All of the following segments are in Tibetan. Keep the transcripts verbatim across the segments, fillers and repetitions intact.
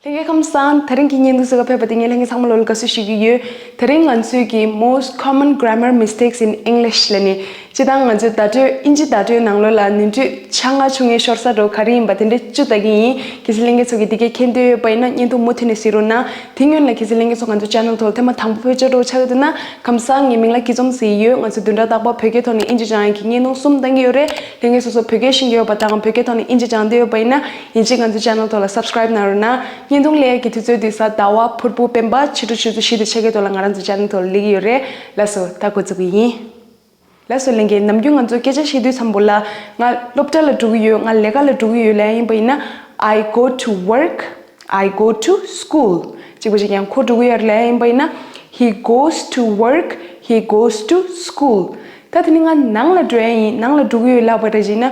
ལྷན་རྒྱས་ཁམས་བཟང་། དེ་རིང་གི་བརྙན་ཐུང་གཟིགས་ག་ཕེབས་པ་དེ་ངས་ལྷན་རྒྱས་ཚང་མ་ལོ་ལ་དགའ་བསུ་ཞུ་གི་ཡོད། དེ་རིང་ང་ཚོས་ཀྱི་most common grammar mistakes in English ལབ་ནས་སྤྱིར་བཏང་ང་ཚོའི་བརྡ་སྤྲོད་ཨིན་ཇི་བརྡ་སྤྲོད་ནང་ལོགས་ལ་ནོར་འཁྲུལ་ཆ་ང་ཆུང་ངེ་ཤོར་ས་འགྲོ་ག་རེ་ཡིན་པ་དེ་འདྲ་བཅུ་ལྟ་གི་ཡིན། གལ་སྲིད་ལྷན་རྒྱས་ཚོ་གིས་འདི་གས་མཁྱེན་འདོད་ཡོད་པ་ཡིན་ན་བརྙན་ཐུང་མུ་མཐུད་ནས་གཟིགས་རོགས་གནང་། དེ་སྔོན་ལ་གལ་སྲིད་ལྷན་རྒྱས་ཚོ་ང་ཚོ་channel ཐོག་ཐེངས་མ་དང་པོ་ཕེབས་འབྱོར་འདྲ་བོ་ཆགས་ཡོད་འདུག་ན་ཁམས་བཟང་། ངའི་མིང་ལ་སྐྱིད་འཛོམས་ཟེར་གྱི་ཡོད། ང་ཚོ་བདུན་ཕྲག་རྟག་པར་བོད་སྐད་ཐོག་ནས་ཨིན་ཇི་སྦྱང་ཡག་གི་བརྙན་ཐུང་གསུམ་བཏང་གི་ཡོད་རེད། ལྷན་རྒྱས་སོ་སོ་བོད་སྐད་ཤེས་ཀྱི་ཡོད་པ་དང་བོད་སྐད་ཐོག་ནས་ཨིན་ཇི་སྦྱང་འདོད་ཡོད་པ་ཡིན་ན་ཡིན་གཅིག་ང་ཚོའི་channel ཐོག་ལ་subscribe གནང་རོགས་གནང་། བརྙན་ཐུང་སླེབས་ཡག་གི་དུས་ཚོད་དེ་གཟའ་ཟླ་བ། ཕུར་བུ། སྤེན་པ། ཕྱི་དྲོ་ཆུ་ཚོད་བཞི་དང་ཕྱེད་ཀའི་ཐོག་ལ་ང་རང་ཚོའི་channel ཐོག་ལ་སླེབས་ཀྱི་ཡོད་རེད། ལགས་སོ། ད་འགོ་བཙུགས་ཀྱི་ཡིན། ལགས་སོ་ལྷན་རྒྱས། ནམ་རྒྱུན་ང་ཚོ་སྐད་ཆ་བཤད་དུས་ཙམ་པོ་ལ་ང་སློབ་གྲྭ་ལ་འགྲོ་གི་ཡོད། ང་ལས་ཀ་ལ་འགྲོ་གི་ཡོད་ལབ་ཡིན་པ་ཡིན་ན། I go to work. I go to school. གཅིག་པ་གཅིག་རྐྱང་། ཁོ་འགྲོ་གི་ཡོད་ལབ་ཡིན་པ་ཡིན་ན། He goes to work. He goes to school. ད་དེ་ནི་ང་ནང་ལ་འགྲོ་ཡ་ཡིན། ནང་ལ་འགྲོ་གི་ཡོད་ལབ་པ་རེད་ཅེ་ན།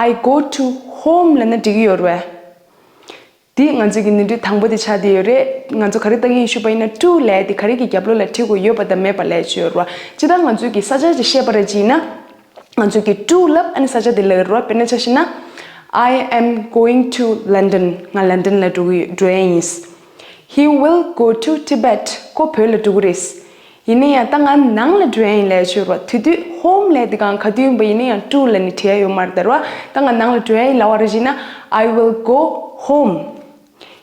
I go to home ལབ་ན་འགྲིག་གི་ཡོད་རེད། འདི་ང་ཚོའི་གི་ནོར་འཁྲུལ་དང་པོ་དེ་ཆགས་བསྡད་ཡོད་རེད། ང་ཚོ་ག་རེ་ལྟ་གི་ཡིན་ཞུས་པ་ཡིན་ན། to ལབ་ཡ་དེ་ག་རེ་གི་རྒྱབ་ལོགས་ལ་བྲིས་དགོས་ཡོད་པ་དང་མེད་པ་ལབ་ཡ་ཅིག་ཡོད་རེད་བ། སྤྱིར་བཏང་ང་ཚོའི་གི་ས་ཆ་ཅིག་བཤད་པ་རེད་ཅེ་ན། ང་ཚོས་ཀྱི་to ལབ། ཨ་ནི་ས་ཆ་དེ་ལབ་ཡོད་རེད་བ། དཔེར་ན་ཆ་བཞག་ན། I am going to London. ང་ལན་ཌན་ལ་འགྲོ་གི་ཡོད། འགྲོ་ཡ་ཡིན། He will go to Tibet. ཁོ་བོད་ལ་འགྲོ་གི་རེད། ཡིན་ན་ཡང་ད་ང་ནང་ལ་འགྲོ་ཡ་ཡིན་ལབ་ཡ་ཅིག་ཡོད་རེད་བ། དེ་དུས་home ལབ་ཡ་དེ་གང་ག་དུས་ཡིན་པ་ཡིན་ན་ཡང་to ལབ་ནས་བྲིས་ཡ་ཡོད་མ་རེད་ད་རེད་བ། ད་ང་ནང་ལ་འགྲོ་ཡ་ཡིན་ལབ་པ་རེད་ཅེ་ན། I will go home.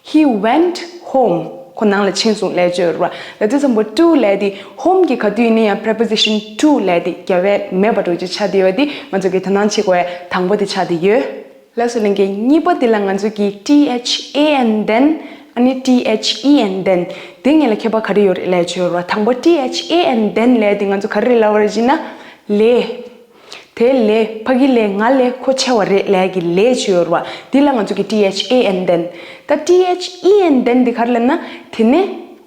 He went home. ཁོ་ནང་ལ་ཕྱིན་སོང་ལབ་ཡ་ཅིག་ཡོད་རེད་བ། ལབ་དུས་ཙམ་པོ་to ལབ་ཡ་དེ་home གི་ག་དུས་ཡིན་ན་ཡང་preposition to ལབ་ཡ་དེ་རྒྱབ་ཡ་མེད་པ་འདྲ་བོ་ཅིག་ཆགས་བསྡད་ཡོད་པ་དེ་ང་ཚོ་གིས་དོ་སྣང་བྱེད་དགོས་ཡ་དང་པོ་དེ་ཆགས་བསྡད་ཡོད། ལགས་སོ་ལྷན་རྒྱས། གཉིས་པ་དེ་ལ་ང་ཚོ་གིས་T H A N then ཨ་ནི་T H E N then དེ་གཉིས་ལ་ཁྱད་པར་ག་རེ་ཡོད་རེད་ལབ་ཡ་ཅིག་ཡོད་རེད་བ། དང་པོ་T H A N then ལབ་ཡ་དེ་ང་ཚོ་ག་རེ་རེད་ལབ་པ་རེད་ཅེ་ན། ལས། དེ་ལས། ཕ་གི་ལས། ང་ལས། ཁོ་ཆེ་བ་རེད་ལབ་ཡ་གི་ལས་ཅིག་ཡོད་རེད་བ། འདི་ལ་ང་ཚོ་གིས T H A N then། ད་T H E N then འདི་ག་རེ་ལབ་ན། དེ་ནས་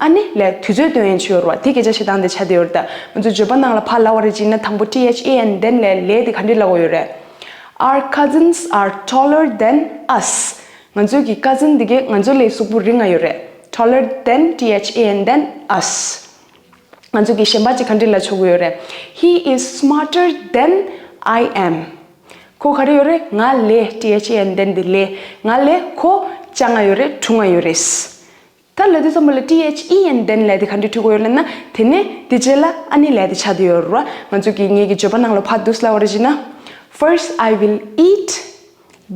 ཨ་ནི་ལབ་ཡ་དུས་ཚོད་སྟོན་ཡ་ཅིག་ཡོད་རེད་བ། དེ་སྐད་ཆ་བཤད་སྟངས་དེ་ཆགས་བསྡད་ཡོད་རེད་ད། ང་ཚོ་བརྗོད་པ་ནང་ལ་ཕར་ལབ་པ་རེད་ཅེ་ན། དང་པོ་T H A N then ལབ་ཡ་ལས་དེ་ག་འདྲ་ལབ་དགོས་ཡོད་རེད། Our cousins are taller than us. ང་ཚོའི་གི་cousin འདི་གས་ང་ཚོ་ལས་གཟུགས་པོ་རིང་ང་ཡོད་རེད། Taller than T H A N then us. ང་ཚོ་གིས་གཞན་པ་ཅིག་ག་འདྲ་ལབ་ཆོག་གི་ཡོད་རེད། He is smarter than I am. ཁོ་ག་རེ་ཡོད་རེད། ང་ལས། T H A N then འདི་ལས། ང་ལས་ཁོ་སྤྱང་ང་ཡོད་རེད། གྲུང་ང་ཡོད་རེད། ད་ལབ་དུས་ཙམ་པ་ལ་T H E N then ལབ་ཡ་དེ་ག་འདྲ་འབྲི་དགོས་ཡོད་ལབ་ན། དེ་ནས་དེ་རྗེས་ལ་ཨ་ནི་ལབ་ཡ་དེ་ཆགས་བསྡད་ཡོད་རེད་བ། ང་ཚོ་གིས་ངེད་ཀྱི་བརྗོད་པ་ནང་ལ་ཕར་འདུག་སེ་ལབ་པ་རེད་ཅེ་ན། First I will eat,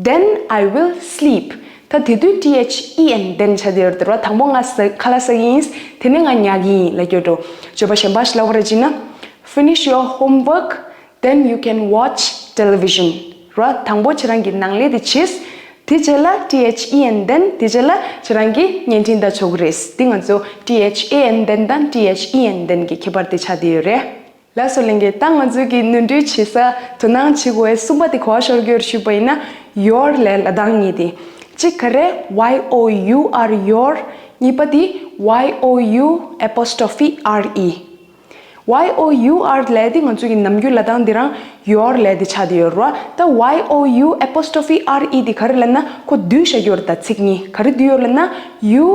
then I will sleep. ད་དེ་དུས་T H E N then ཆགས་བསྡད་ཡོད་རེད་བ། དང་པོ་ང་ཟ། ཁ་ལག་ཟ་གི་ཡིན། དེ་ནས་ང་ཉལ་གི་ཡིན་ལབ་ཀྱི་ཡོད་འགྲོ། བརྗོད་པ་གཞན་པ་ཞིག་ལབ་པ་རེད་ཅེ་ན། Finish your homework, then you can watch television. ར། དང་པོ་ཁྱེད་རང་གི་ནང་ལས་དེ་བྱེད། དེ་རྗེས་ལ་T H E N then དེ་རྗེས་ལ་ཁྱེད་རང་གིས་བརྙན་འཕྲིན་ལྟ་ཆོག་གི་རེད། འདི་ང་ཚོ་T H A N then དང་T H E N then གི་ཁྱད་པར་དེ་ཆགས་བསྡད་ཡོད་རེད། ལགས་སོ་ལྷན་རྒྱས། ད་ང་ཚོའི་གི་ནོར་འཁྲུལ་བྱེད་ས་དོ་སྣང་བྱེད་དགོས་པའི་གསུམ་པ་དེ་ག་པར་ཤོར་གྱི་ཡོད་ཞུས་པ་ཡིན་ན། your ལབ་ཡ་ལབ་སྟངས་གཉིས་དེ། གཅིག་ག་རེ། Y O U R your. གཉིས་པ་དེ་Y O U apostrophe R E. Y O U R ལབ་ཡ་དེ་ང་ཚོ་གི་ནམ་རྒྱུན་ལབ་སྟངས་འདི་རང་your ལབ་ཡ་དེ་ཆགས་བསྡད་ཡོད་རེད་བ། ད་Y O U apostrophe R E དེ་ག་རེ་ལབ་ན། ཁོ་བསྡུས་བཞག་ཡོད་རེད། ད་ཚིག་གཉིས་ག་རེ་བསྡུས་ཡོད་ལབ་ན། you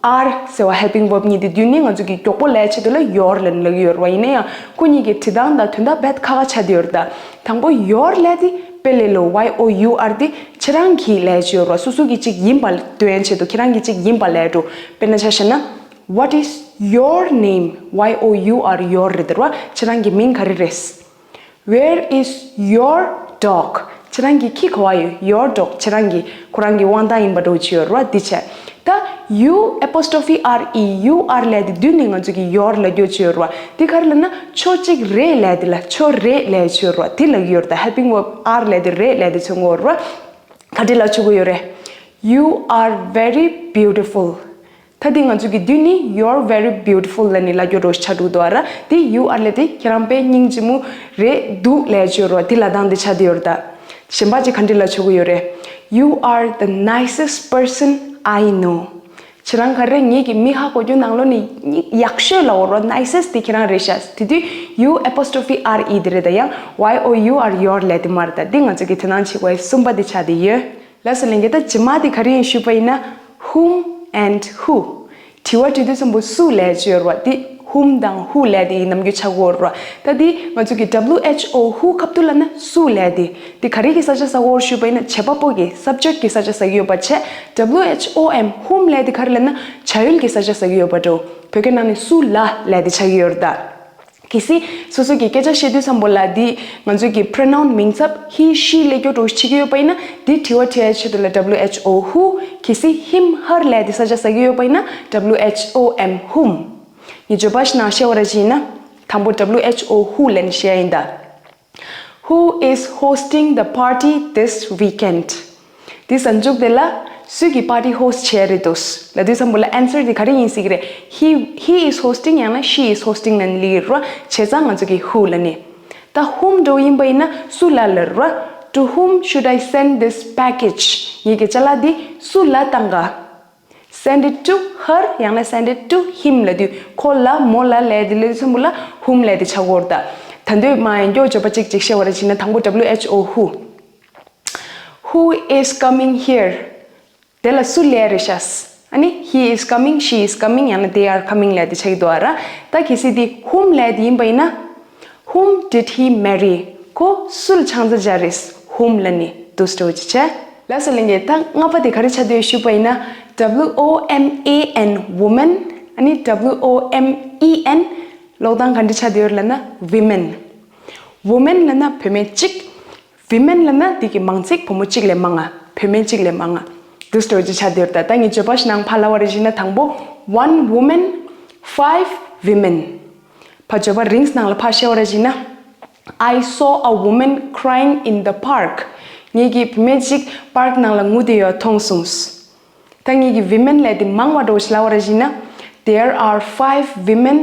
are ཟེར་བ་helping verb གཉིས་དེ་བསྡུས་ནས་ང་ཚོ་གི་མགྱོགས་པོ་ལབ་ཡ་ཆེད་དུ་ལ་your ལབ་ནས་ལབ་ཀྱི་ཡོད་རེད་བ། ཡིན་ན་ཡང་ཁོ་གཉིས་ཀྱི་འབྲི་སྟངས་དང་དོན་དག་རྦད་ཁ་ཁ་ཆགས་བསྡད་ཡོད་རེད། ད་དང་པོ་your ལབ་ཡ་དེ་དཔེ་ལས་ལོ། Y O U R དེ་ཁྱེད་རང་གི་ལབ་ཡ་ཅིག་ཡོད་རེད་བ། སོ་སོ་གི་གཅིག་ཡིན་པ་སྟོན་ཡ་ཆེད་དུ། ཁྱེད་རང་གི་གཅིག་ཡིན་པ་ལབ་ཡ་འགྲོ། དཔེར་ན་ཆ་བཞག་ན། What is your name? Y O U R your རེད་དེ་རེད་བ། ཁྱེད་རང་གི་མིང་ག་རེ་རེད། Where is your dog? ཁྱེད་རང་གི་ཁྱི་ག་པར་ཡོད། Your dog ཁྱེད་རང་གི་ཁོ་རང་གི་དབང་ཐང་ཡིན་པ་འདྲ་བོ་ཅིག་ཡོད་རེད་བ། འདི་བྱས། ད་you apostrophe R E you are ལབ་ཡ་དེ་བསྡུས་ནས་ང་ཚོ་གི་your ལབ་རྒྱུ་ཅིག་ཡོད་རེད་བ། འདི་ག་རེ་ལབ་ན་ཁྱོད་གཅིག་རེད་ལབ་ཡ་དེ་ལ་ཁྱོད་རེད་ལབ་ཡ་ཅིག་ཡོད་རེད་བ། འདི་ལབ་ཀྱི་ཡོད་རེད། ད་helping verb are ལབ་ཡ་དེ་རེད་ལབ་ཡ་དེ་མཚོན་གྱི་ཡོད་རེད་བ། ག་འདྲ་ལབ་ཆོག་གི་ཡོད་རེད། You are very beautiful. ད་འདི་ང་ཚོ་གི་བསྡུས་ནས་you're very beautiful ལབ་ནས་ལབ་རྒྱུ་འདྲ་བོ་ཆགས་འགྲོ་གི་འདུག་ཨ་ར། འདི་you are ལབ་ཡ་དེ་ཁྱེད་རང་དཔེ་སྙིང་རྗེ་མོ་རེད་འདུག་ལབ་ཡ་ཅིག་ཡོད་རེད་བ། འདི་ལབ་སྟངས་འདི་ཆགས་བསྡད་ཡོད་རེད་ད། གཞན་པ་ཅིག་ག་འདྲ་ལབ་ཆོག་གི་ཡོད་རེད། You are the nicest person I know. ཁྱེད་རང་ག་རེ་ངེད་ཀྱི་མི་ཧ་གོ་རྒྱུ་ནང་ལོགས་ནས་ཡག་ཤོས་ལབ་ཡོད་རེད་བ། nicest དེ་ཁྱེད་རང་རེད་ཤག་དེ་དུས་you apostrophe R E དེ་རེད་ད། ཡང་Y O U R your ལབ་ཡ་དེ་མ་རེད་ད། འདི་ང་ཚོ་གི་དོ་སྣང་བྱེད་དགོས་པའི་གསུམ་པ་དེ་ཆགས་བསྡད་ཡོད། ལགས་སོ་ལྷན་རྒྱས། ད་རྗེས་མ་དེ་ག་རེ་ཡིན་ཞུས་པ་ཡིན་ན། Whom and who. དྲི་བ་དྲི་དུས་ཙམ་པོ་སུ་ལབ་ཡ་ཅིག་ཡོད་རེད་བ། དེ་ whom དང་who ལབ་དེ་ཡིན་ནམ་རྒྱུ་ཆགས་ཀྱི་ཡོད་རེད། ད་དེ་ང་ཚོ་གི་W H O who ཁ་ཐུག་ལབ་ན་སུ་ལབ་དེ། དེ་ག་རེ་གི་ས་ཆ་ཟ་གི་ཡོད་ཞུས་པ་ཡིན་ན་བྱེད་པ་པོ་གི་subject གི་ས་ཆ་ཟ་གི་ཡོད་པ་བྱས། W H O M whom ལབ་དེ་ག་རེ་ལབ་ན་བྱ་ཡུལ་གི་ས་ཆ་ཟ་གི་ཡོད་པ་འགྲོ། བོད་སྐད་ནང་ནས་སུ་ལ་ལབ་དེ་ཆགས་ཀྱི་ཡོད་རེད་ད། གལ་སྲིད་སོ་སོ་གི་སྐད་ཆ་བཤད་དུས་ཙམ་པོ་ལ་འདི་ང་ཚོ་གི་pronoun མིང་ཚབ་he she སླེབས་རྒྱུ་འདྲ་བོ་ཞིག་བྱེད་ཀྱི་ཡོད་པ་ཡིན་ན། འདི་དྲི་བ་དྲི་ཡ་ཆེད་དུ་ལ་W H O who། གལ་སྲིད་him her ལབ་དེ་ས་ཆ་ཟ་གི་ཡོད་པ་ཡིན་ན་W H O M whom། ངས་བརྗོད་པ་ཞིག་ནང་བཤད་པ་ར་ཅིག་ཡིན་ན། དང་པོ་W H O who ལབ་ནས་བཤད་ཡ་ཡིན་ད། Who is hosting the party this weekend? འདི་ས་མཇུག་དེ་ལ་སུས་ཀྱི་party host བྱས་རེད་འདུག་ལབ་དུས་ཙམ་པོ་ལ་answer འདི་ག་རེ་ཡིན་སྲིད་ཀྱི་རེད། He he is hosting ཡང་ན she is hosting ལབ་ནས་ལབ་ཀྱི་རེད། བྱས་ཙང་ང་ཚོ་གི་who ལབ་ནས། ད་whom འདྲ་བོ་ཡིན་པ་ཡིན་ན་སུ་ལ་ལབ་རེད། To whom should I send this package? ངེད་ཀྱི་ཅ་ལག་འདི་སུ་ལ་བཏང་ག Send it to her ཡང་ན་send it to him ལབ་དུས་ཁོ་ལ་མོ་ལ་ལབ་དེ་ལབ་དུས་ཙམ་པོ་ལ་whom ལབ་དེ་ཆགས་ཀྱི་ཡོད་རེད་ད། ད་དུང་མ་ཡིན་མགྱོགས་བརྗོད་པ་གཅིག་གཅིག་བཤད་པ་ར་ཅིག་ཡིན་ན། དང་པོ་W H O who. Who is coming here? དེ་ལ་སུ་སླེབས་རེད་ཤག་ཨ་ནི་he is coming, she is coming ཡང་ན་they are coming ལབ་དེ་ཆགས་ཀྱི་འདུག་ཨ་ར། ད་གལ་སྲིད་དེ་whom ལབ་དེ་ཡིན་པ་ཡིན་ན། Whom did he marry? ཁོ་སུ་ལ་ཆང་ས་སྦྱར་རེད། whom ལབ་ནས་འདུག་སེ་འདྲ་བོ་ཅིག་བྱས། ལགས་སོ་ལྷན་རྒྱས། ད་ལྔ་པ་དེ་ག་རེ་ཆགས་བསྡད་ཡོད་ཞུས་པ་ཡིན་ན། W O M A N woman ཨ་ནི་W O M E N ཀློག་སྟངས་ག་འདྲ་ཆགས་བསྡད་ཡོད་ལབ་ན་women། woman ལབ་ན་བུད་མེད་གཅིག women ལབ་ན་དེ་གི་མང་ཚིག་བུ་མོ་གཅིག་ལས་མང་ང་། བུད་མེད་གཅིག་ལས་མང་ང་། འདུག་སེ་འདྲ་བོ་ཅིག་ཆགས་བསྡད་ཡོད་རེད་ད། ད་ངས་བརྗོད་པ་ཞིག་ནང་ཕར་ལབ་པ་ར་ཅིག་ཡིན་ན། དང་པོ་one woman, five women། ཕར་བརྗོད་པ་རིང་ནང་ལ་ཕར་བཤད་པ་ར་ཅིག་ཡིན་ན། I saw a woman crying in the park. ངེད་ཀྱིས་བུད་མེད་ཅིག་པརྐ་ནང་ལ་ངུ་བསྡད་ཡོད་མཐོང་སོང་། ད་ངེད་ཀྱིས་women ལབ་དེ་མང་བ་འདྲ་བོ་ཞིག་ལབ་པ་ར་ཅིག་ཡིན་ན། There are five women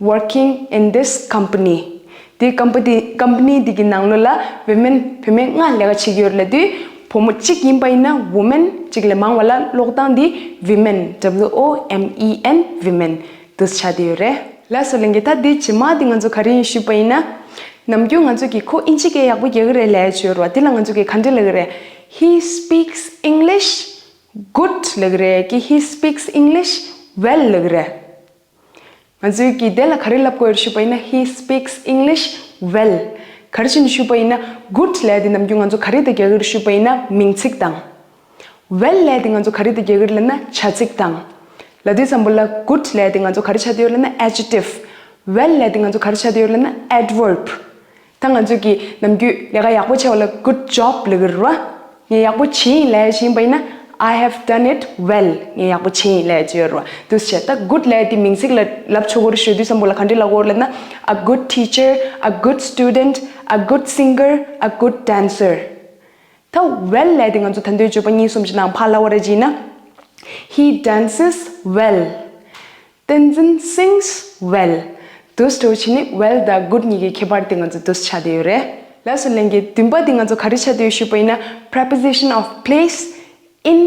working in this company. དེ་company company འདི་གི་ནང་ལོགས་ལ་women བུད་མེད་ལྔ་ལས་ཀ་བྱེད་ཀྱི་ཡོད་རེད་ལབ་དུས། བུ་མོ་གཅིག་ཡིན་པ་ཡིན་ན་woman གཅིག་ལས་མང་བ་ལ་ཀློག་སྟངས་འདི་women, W O M E N, women འདུག་སེ་ཆགས་བསྡད་ཡོད་རེད། ལགས་སོ་ལྷན་རྒྱས། ད་འདི་རྗེས་མ་འདི་ང་ཚོ་ག་རེ་ཡིན་ཞུས་པ་ཡིན་ན། ནམ་རྒྱུན་ང་ཚོ་གིས་ཁོ་ཨིན་ཇི་སྐད་ཡག་པོ་རྒྱག་གི་རེད་ལབ་ཡ་ཅིག་ཡོད་རེད་བ། འདི་ལ་ང་ཚོ་གིས་ག་འདྲ་ལབ་ཀྱི་རེད། He speaks English good ལབ་ཀྱི་རེད་ཀྱི། He speaks English well ལབ་ཀྱི་རེད། ང་ཚོས་ཀྱིས་དེ་ལ་ག་རེ་ལབ་དགོས་རེད་ཞུས་པ་ཡིན་ན། He speaks English well། ག་རེ་བྱས་ནས་ཞུས་པ་ཡིན་ན། good ལབ་དེ་ནམ་རྒྱུན་ང་ཚོ་ག་རེ་དང་རྒྱག་གི་རེད་ཞུས་པ་ཡིན་ན་མིང་ཚིག་དང་། well ལབ་དེ་ང་ཚོ་ག་རེ་དང་རྒྱག་གི་རེད་ལབ་ན་བྱ་ཚིག་དང་། ལབ་དུས་ཙམ་པོ་ལ་good ལབ་དེ་ང་ཚོ་ག་རེ་ཆགས་བསྡད་ཡོད་ལབ་ན་adjective། well ལབ་དེ་ང་ཚོ་ག་རེ་ཆགས་བསྡད་ཡོད་ལབ་ན་adverb། ད་ང་ཚོས་ཀྱིས་ནམ་རྒྱུན་ལས་ཀ་ཡག་པོ་བྱས་པ་ལ་good job ལབ་ཀྱི་རེད་བ། ངས་ཡག་པོ་བྱས་ཡིན་ལབ་ཡ་ཞིག་ཡིན་པ་ཡིན་ན། I have done it well. ངས་ཡག་པོ་བྱས་ཡིན་ལབ་ཡ་ཅིག་ཡོད་རེད་བ། འདུག་སེ་བྱས། ད་good ལབ་ཡ་དེ་མིང་ཚིག་ལ་ལབ་ཆོག་གི་རེད་ཞུ་དུས་ཙམ་པོ་ལ་ག་འདྲ་ལབ་དགོས་རེད་ལབ་ན། a good teacher, a good student, a good singer, a good dancer. ད་well ལབ་ཡ་དེ་ང་ཚོ་ད་དུང་བརྗོད་པ་གཉིས་གསུམ་ཅིག་ནང་ཕར་ལབ་པ་ར་ཅིག་ཡིན་ན། He dances well. Tenzin sings well. འདུག་སེ་འདྲ་བོ་བྱས་ནས་well དང་good གཉིས་ཀྱི་ཁྱད་པར་དེ་ང་ཚོ་འདུག་སེ་ཆགས་བསྡད་ཡོད་རེད། ལགས་སོ་ལྷན་རྒྱས། བདུན་པ་དེ་ང་ཚོ་ག་རེ་ཆགས་བསྡད་ཡོད་ཞུས་པ་ཡིན་ན། preposition of place in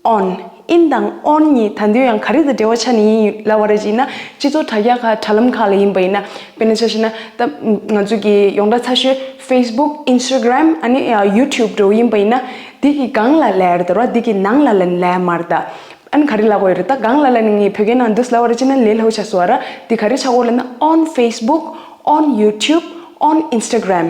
on. in དང་on གཉིས་ད་དུང་ཡང་ག་རེ་དང་འབྲེལ་བ་ཆགས་ནས་ཡིན་ལབ་པ་ར་ཅིག་ཡིན་ན། སྤྱི་ཚོགས་དྲ་རྒྱ་ཁག་དྲ་ལམ་ཁག་ལ་ཡིན་པ་ཡིན་ན། དཔེར་ན་ཆ་བཞག་ན་ད་ང་ཚོ་གི་ཡོངས་གྲགས་ཚ་ཤོས་Facebook, Instagram ཨ་ནི་ཡང་YouTube འདྲ་བོ་ཡིན་པ་ཡིན་ན། འདི་གི་སྒང་ལ་ལབ་ཡ་རེད་ད་ར་བ། འདི་གི་ནང་ལ་ལབ་ལབ་ཡ་མ་རེད་ད། ཨ་ནི་ག་རེ་ལབ་དགོས་ཡོད་རེད། ད་སྒང་ལ་ལབ་ནི་ངས་བོད་སྐད་ནང་འདུག་སེ་ལབ་པ་ར་ཅིག་ཡིན་ན་ལས་སླ་པོ་ཆགས་སོང་བ་ར། འདི་ག་རེ་ཆགས་ཀྱི་ཡོད་ལབ་ན། on Facebook, on YouTube, on Instagram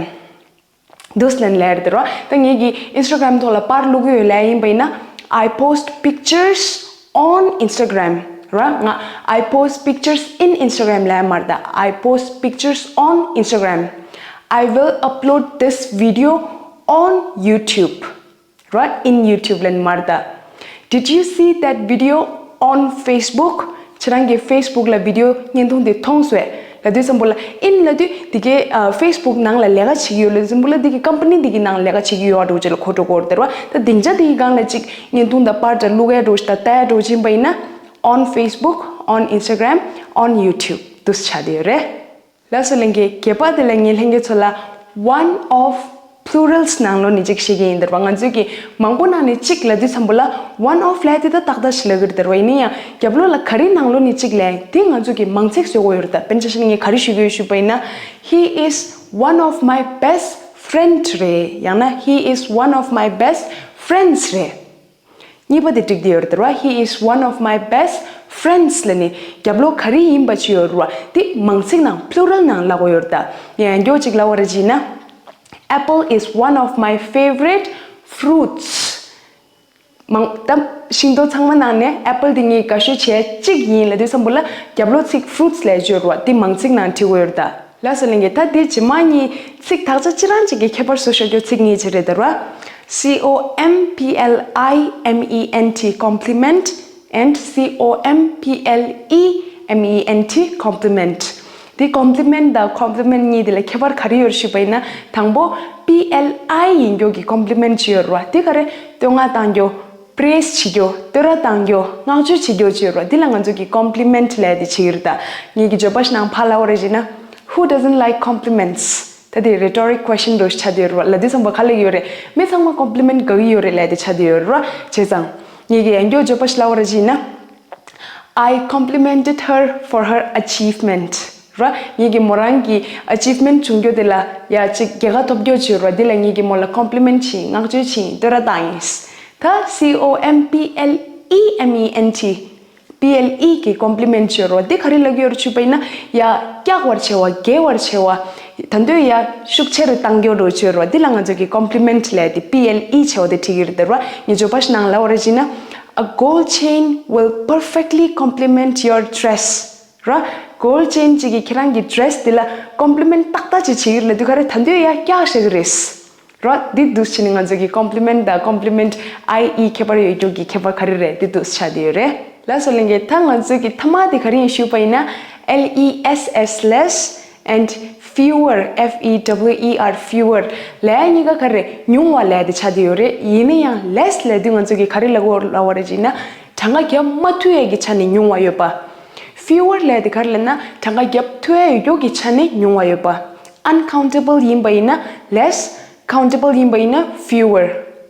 འདུག་སེ་ལབ་ནི་ལབ་ཡ་རེད་ད་ར་བ། ད་ངེད་ཀྱིས་Instagram ཐོག་ལ་པར་བླུག་གི་ཡོད་ལབ་ཡ་ཡིན་པ་ཡིན་ན། I post pictures on Instagram ར། ང་I post pictures in Instagram ལབ་ཡ་མ་རེད་ད། I post pictures on Instagram. I will upload this video on YouTube ར། in YouTube ལབ་ནི་མ་རེད་ད། Did you see that video on Facebook? ཁྱེད་རང་གིས་Facebook ལ་video བརྙན་ཐུང་དེ་མཐོང་སོང་ངས་ལབ་དུས་ཙམ་པོ་ལ། in ལབ་དུས་དེ་གའི་ཨ་Facebook ནང་ལ་ལས་ཀ་བྱེད་ཀྱི་ཡོད་ལབ་དུས་ཙམ་པོ་ལ། དེ་གི་company དེ་གི་ནང་ལས་ཀ་བྱེད་ཀྱི་ཡོད་པ་འདྲ་བོ་ཅིག་ལ་གོ་འགྲོ་གི་ཡོད་རེད་ད་ར་བ། ད་སྡིངས་ཆ་དེ་གི་སྒང་ལ་ཅིག་བརྙན་ཐུང་དང་པར་འདྲ་བླུག་ཡ་འདྲ་བོ་ཞིག་དང་ལྟ་ཡ་འདྲ་བོ་ཅིག་ཡིན་པ་ཡིན་ན། on Facebook, on Instagram, on YouTube འདུག་སེ་ཆགས་བསྡད་ཡོད་རེད། ལགས་སོ་ལྷན་རྒྱས། བརྒྱད་པ་དེ་ལ་ངས་ལྷན་རྒྱས་ཚོ་ལ་one of plurals ནང་ལོགས་ནས་གཅིག་བཤད་ཀྱི་ཡིན་ད་ར་བ། ང་ཚོས་ཀྱིས་མང་པོ་ནང་ནས་གཅིག་ལབ་དུས་ཙམ་པོ་ལ་one of ལབ་དེ་ད་ཏག་ཏག་ཞིག་ལབ་ཀྱི་རེད་ད་ར་བ། ཡིན་ན་ཡང་རྒྱབ་ལོགས་ལ་ག་རེ་ནང་ལོགས་ནས་གཅིག་ལབ་དེ་ང་ཚོས་ཀྱིས་མང་ཚིག་བཟོ་དགོས་ཡོད་རེད་ད། དཔེར་ན་ཆ་བཞག་ན་ངས་ག་རེ་ཞུ་གི་ཡོད་ཞུས་པ་ཡིན་ན། He is one of my best friend རེད། ཡང་ན་He is one of my best friends རེད། གཉིས་པ་དེ་འགྲིག་བསྡད་ཡོད་རེད་ད་ར་བ། He is one of my best friends ལ་ནི་རྒྱབ་ལོགས་ག་རེ་ཡིན་པ་ཅིག་ཡོད་རེད་བ། དེ་མང་ཚིག་ནང་plural ནང་ལབ་དགོས་ཡོད་རེད་ད། ཡང་མགྱོགས་ཅིག་ལབ་པ་རེད་ཅེ་ན། Apple is one of my favorite fruits. མང་ད་ཤིང་ཏོག་ཚང་མ་ནང་ནས་apple དེ་ངའི་དགའ་ཤོས་བྱས་གཅིག་ཡིན་ལབ་དུས་ཙམ་པ་ལ་རྒྱབ་ལོགས་ཚིག་fruits ལབ་ཡ་ཅིག་ཡོད་རེད་བ། དེ་མང་ཚིག་ནང་བྲིས་དགོས་ཡོད་རེད་ད། ལགས་སོ་ལྷན་རྒྱས། ད་དེ་རྗེས་མ་གཉིས་ཚིག་དག་ཆ་ཅི་རང་ཅིག་གི་ཁྱད་པར་བཟོ་ཤོག་རྒྱུ་ཚིག་གཉིས་ཅིག་རེད་ད་ར། C O M P L I M E N T, compliment, and C O M P L E M E N T, compliment. དེ་compliment དང་compliment གཉིས་དེ་ལ་ཁྱད་པར་ག་རེ་ཡོད་ཞུས་པ་ཡིན་ན། དང་པོ་P L I ཡིན་རྒྱུ་གི་compliment ཅིག་ཡོད་རེད་བ། དེ་ག་རེ་བསྟོད་བསྔགས་བཏང་རྒྱུ། praise བྱེད་རྒྱུ། བསྟོད་ར་བཏང་རྒྱུ། བསྔགས་བརྗོད་བྱེད་རྒྱུ་ཅིག་ཡོད་རེད་བ། འདི་ལ་ང་ཚོ་གི་compliment ལབ་ཡ་དེ་བྱེད་ཀྱི་རེད་ད། ངེད་ཀྱི་བརྗོད་པ་ཞིག་ནང་ཕར་ལབ་པ་རེད་ཅེ་ན། Who doesn't like compliments? ད་དེ་rhetoric question འདྲ་ཞིག་ཆགས་བསྡད་ཡོད་རེད་བ། ལབ་དུས་ཙམ་པ་ག་ལབ་ཀྱི་ཡོད་རེད། མི་ཚང་མ་compliment དགའ་གི་ཡོད་རེད་ལབ་ཡ་དེ་ཆགས་བསྡད་ཡོད་རེད་བ། བྱས་ཙང་ངེད་ཀྱི་ཡང་མགྱོགས་བརྗོད་པ་ཞིག་ལབ་པ་རེད་ཅེ་ན། I complimented her for her achievement. ར། ངེད་ཀྱི་མོ་རང་གི་achievement བྱུང་རྒྱུ་དེ་ལ་ཡ་ཅིག་རྒྱལ་ཁ་ཐོབ་རྒྱུ་ཅིག་ཡོད་ར། དེ་ལ་ངེད་ཀྱི་མོ་ལ་compliment བྱིན། བསྔགས་བརྗོད་བྱིན། བསྟོད་ར་བཏང་ཡིན། ད་C O M P L E M E N T, P L E གི་compliment ཅིག་ཡོད་ར། དེ་ག་རེ་ལབ་ཀྱི་ཡོད་ར་ཞུས་པ་ཡིན་ན། ཡ་སྐྱག་པར་བྱེད་པ། འགེལ་བར་བྱེད་པ། ད་དུང་ཡ་ཤུགས་ཆེ་རུ་བཏང་རྒྱུ་འདྲ་ཅིག་ཡོད་ར། དེ་ལ་ང་ཚོ་གི་compliment ལབ་ཡ་དེ་P L E བྱེད་པ་དེ་བྲིས་ཀྱི་རེད་ད་ར། ངེད་ཀྱི་བརྗོད་པ་ཞིག་ནང་ལབ་པ་རེད་ཅེ་ན། A gold chain will perfectly complement your dress. ར། gold chain གཅིག་གིས་ཁྱེད་རང་གི་dress དེ་ལ་compliment ཏག་ཏག་ཅིག་བྱེད་ཀྱི་རེད་ལབ་དུས་ག་རེ་ད་དུང་ཡ་སྐྱག་བཤད་ཀྱི་རེད། ར། འདི་འདུག་བྱས་ནས་ང་ཚོ་གི་compliment དང་compliment I E ཁྱད་པར་ཡོད་རྒྱུ་གི་ཁྱད་པར་ག་རེ་རེད། འདི་འདུག་ཆགས་བསྡད་ཡོད་རེད། ལགས་སོ་ལྷན་རྒྱས། ད་ང་ཚོ་གི་མཐའ་མ་དེ་ག་རེ་ཡིན་ཞུས་པ་ཡིན་ན། L E S S, less, and fewer, F E W E R, fewer ལབ་ཡ་གཉིས་ཀ་ག་རེ་ཉུང་བ་ལབ་ཡ་དེ་ཆགས་བསྡད་ཡོད་རེད། ཡིན་ན་ཡང་less ལབ་དུས་ང་ཚོ་གི་ག་རེ་ལབ་དགོས་ལབ་པ་རེད་ཅེ་ན། གྲངས་ཀ་བརྒྱབ་མ་ཐུབ་ཡ་གི་ཆ་ནས་ཉུང་བ་ཡོད་པ། fewer ལབ་ཡ་དེ་ག་རེ་ལབ་ན། གྲངས་ཀ་བརྒྱབ་ཐུབ་ཡ་ཡོད་རྒྱུ་གི་ཆ་ནས་ཉུང་བ་ཡོད་པ། uncountable ཡིན་པ་ཡིན་ན་less, countable ཡིན་པ་ཡིན་ན་fewer.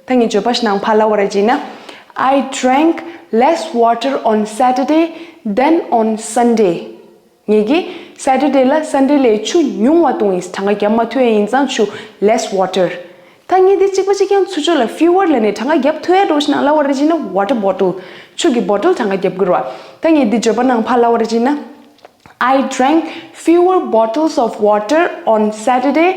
ད་ངས་བརྗོད་པ་ཞིག་ནང་ཕར་ལབ་པ་རེད་ཅེ་ན། I drank less water on Saturday than on Sunday. ངེད་ཀྱིས་Saturday ལ་Sunday ལས་ཆུ་ཉུང་བ་བཏུང་ཡིན། གྲངས་ཀ་བརྒྱབ་མ་ཐུབ་ཡ་ཡིན་ཙང་ཆུ། less water. ད་ངས་འདི་གཅིག་པ་གཅིག་རྐྱང་ཚུར་ཕྱོགས་ལ་fewer ལབ་ནས་གྲངས་ཀ་བརྒྱབ་ཐུབ་ཡ་འདྲ་ཞིག་ནང་ལབ་པ་རེད་ཅེ་ན། water bottle. ཆུ་གི་bottle གྲངས་ཀ་བརྒྱབ་དགོས་རེད་བ། ད་ངས་འདི་བརྗོད་པ་ནང་ཕར་ལབ་པ་རེད་ཅེ་ན། I drank fewer bottles of water on Saturday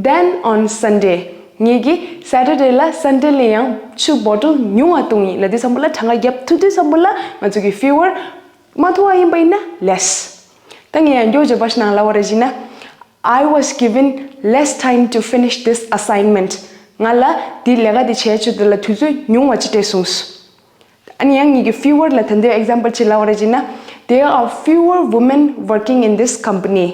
than on Sunday. ངེད་ཀྱིས་Saturday ལ་Sunday ལས་ཡང་ཆུ་bottle ཉུང་བ་བཏུང་ཡིན་ལབ་དུས་ཙམ་པ་ལ། གྲངས་ཀ་བརྒྱབ་ཐུབ་དུས་ཙམ་པ་ལ་ང་ཚོ་གི་fewer མ་ཐུབ་པ་ཡིན་པ་ཡིན་ན་less. ད་ངས་ཡང་མགྱོགས་བརྗོད་པ་ཞིག་ནང་ལབ་པ་རེད་ཅེ་ན། I was given less time to finish this assignment. ང་ལ་འདི་ལས་ཀ་འདི་བྱེད་ཆེད་དུ་ལ་དུས་ཚོད་ཉུང་བ་ཅིག་སྤྲད་སོང་། ཨ་ནི་ཡང་ངེད་ཀྱིས་fewer ལ་ད་དུང་example ཅིག་ལབ་པ་རེད་ཅེ་ན། There are fewer women working in this company.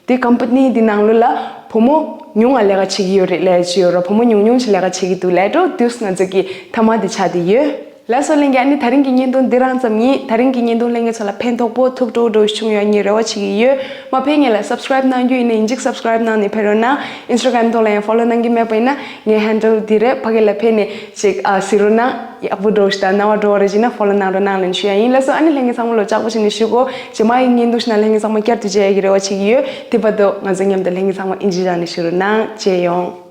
དེ་company འདི་ནང་ལོགས་ལ་བུ་མོ་ཉུང་བ་ལས་ཀ་བྱེད་ཀྱི་ཡོད་རེད་ལབ་ཡ་ཅིག་ཡོད་ར། བུ་མོ་ཉུང་ཉུང་ཅིག་ལས་ཀ་བྱེད་ཀྱི་འདུག་ལབ་འགྲོ་དུས་ང་ཚོ་གི་མཐའ་མ་འདི་ཆགས་བསྡད་ཡོད། ལགས་སོ་ལྷན་རྒྱས། ཨ་ནི་ད་རིང་གི་བརྙན་ཐུང་འདི་རང་ཙམ་ཡིན། ད་རིང་གི་བརྙན་ཐུང་ལྷན་རྒྱས་ཚོ་ལ་ཕན་ཐོགས་པོ་ཐུགས་སྤྲོ་སྤྲོ་བྱུང་ཡོད་ངས་རེ་བ་བྱེད་ཀྱི་ཡོད། མ་ཕན་ངེད་ལ་subscribe གནང་རྒྱུ་ཡིན་ན་ཡིན་གཅིག་subscribe གནང་ནས་ཕེབས་རོགས་གནང་། Instagram ཐོག་ལ་ཡང་follow གནང་གི་མེད་པ་ཡིན་ན་ངའི་handle འདི་རེད། ཕ་གི་ལ་ཕེབས་ནས་ཅིག་ཨ་གཟིགས་རོགས་གནང་། ཡག་པོ་འདྲ་ཞིག་དང་སྣང་བ་འགྲོ་བ་རེ་བྱས་ན་follow གནང་རོགས་གནང་ལབ་ཞུ་ཡ་ཡིན། ལགས་སོ། ཨ་ནི་ལྷན་རྒྱས་ཚང་མ་ལོ་ལྕགས་པོ་བྱས་ནས་བཞུགས་གོ། རྗེས་མ་ཡི་བརྙན་ཐུང་ཞིག་ནང་ལྷན་རྒྱས་ཚང་མ་བསྐྱར་དུ་མཇལ་ཡ་གི་རེ་བ་བྱེད་ཀྱི་ཡོད། དེ་བར་དུ་ང་ཚོ་མཉམ་དུ་ལྷན་རྒྱས་ཚང་མ་ཨིན་ཇི་སྦྱངས་ནས་བཞུགས་རོགས་གནང་། མཇལ་ཡོང་།